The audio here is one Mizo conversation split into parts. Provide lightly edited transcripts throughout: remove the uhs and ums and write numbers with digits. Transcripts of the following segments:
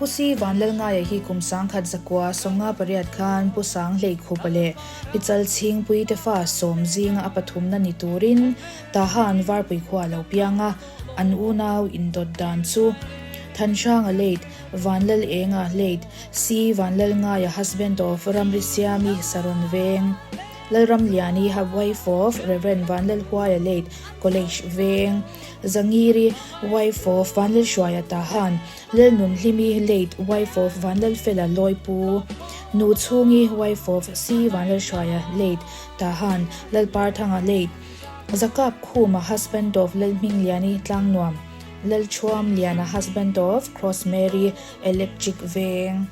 Pu Si Vanlalngaia hi kum 1908 khan Pu Sanghleikhupa leh Pi Chalchhingpui te fa sawm zinga a pathumna ni turin Tahan Varpui khua a lo piang a, an unau indawt dan chu Thanhranga late, Vanlalenga late, Si Vanlalngaia husband of Ramrisiami Saron Veng, Lalramliani wife of Rev Vanlalhuaia late, College Veng, Zangiri wife of Vanlalhruaia Tahan, Lalnunhlimi late wife of Vanlalfela Lawipu, Nu Chhungi wife of Si Vanlalhruaia late, Tahan, Lalparthanga late, Zakap Khuma husband of Lalhmingliani Tlangnuam, Lalchhuamliana husband of Cross Mary Electric Veng.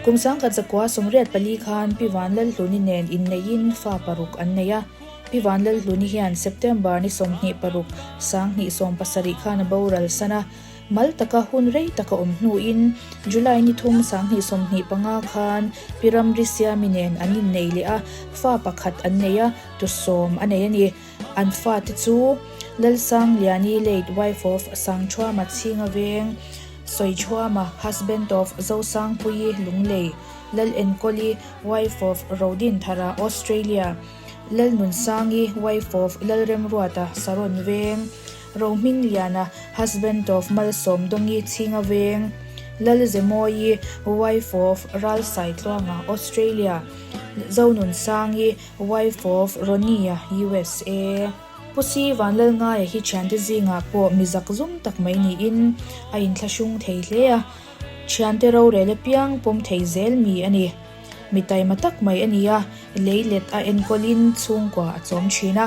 Kum 1984 khan Pi Vanlalhluni nen inneihin fa paruk an nei a. Pi Vanlalhluni hian September ni 26, 2017 khan a boral san a. Mal taka hun rei taka awm hnuin July ni thum 2025 khan Pi Ramrisiami nen an innei leh a, fa pakhat an nei a, tu sawm a nei a ni. An fate chu Lalsangliani late wife of Sangchhuama Chhinga Veng, Sawichhuama husband of Zosangpuii Lunglei, Lalenkawli wife of Rodinthara Australia, Lalnunsangi wife of Lalremruata Saron Veng, Rohmingliana husband of Malsawmdawngi Chhinga Veng, Lalzemawi wife of Ralsaitluanga Australia, Zonunsangi wife of Ronnie-a USA. Pu Si Vanlalngaia hi thiante zingah pawh mi zakzum tak mai niin a inthlahrung thei hle a, thiante rorel apiang pawm thei zel mi a ni. Mi taima tak mai a ni a, lei let a enkawlin chhungkua a chawm thin a.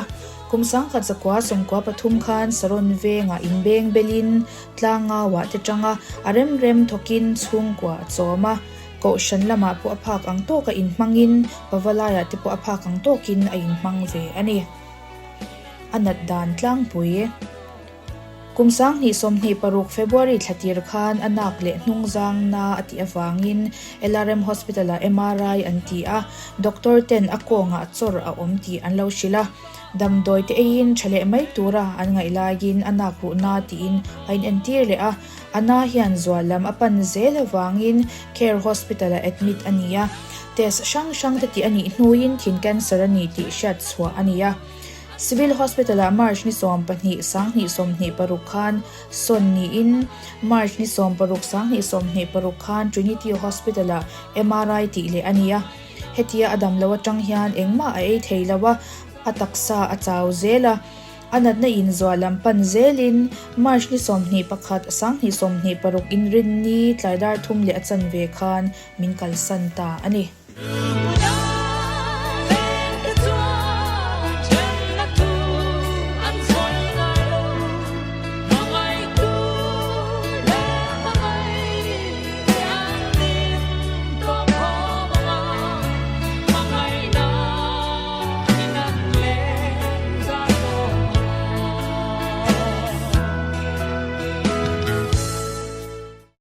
Kum 1993 khan Saron vengah inbeng belin tlangauah te tanga a rem rem thawkin chhungkua a chawm a. Kohhran lamah pawh a phak ang tawka inhmangin Pavalaiah te pawh a phak ang tawkin a inhmang ve a ni. A nat dan tlangpui. Kum 2026 February thla tir khan a nak leh hnung zang na a tih avangin LRM Hospital ah MRI an ti a, doctor ten a kawngah chawr a awm tih an lo hrilh a. Damdawi te eiin tha leh mai tura an ngaih laiin a nak ruh na tiin a inentir leh a, a na hian zual lam a pan zel avangin Care Hospital ah admit a ni a. Test hrang hrang te tih a nih hnuin thin cancer a ni tih hriat chhuah a ni a. Civil Hospital ah March ni 12, 2026 khan sawn niin March ni 16, 2026 khan Trinity Hospital ah MRI tih leh a ni a. Hetia a dam lo atang hian engmah a ei thei lo a, a taksa a chau zel a. A natna inzuah lam pan zelin March ni 21, 2026 inrinni tlaidar thum leh a chanve khan min kalsan ta a ni.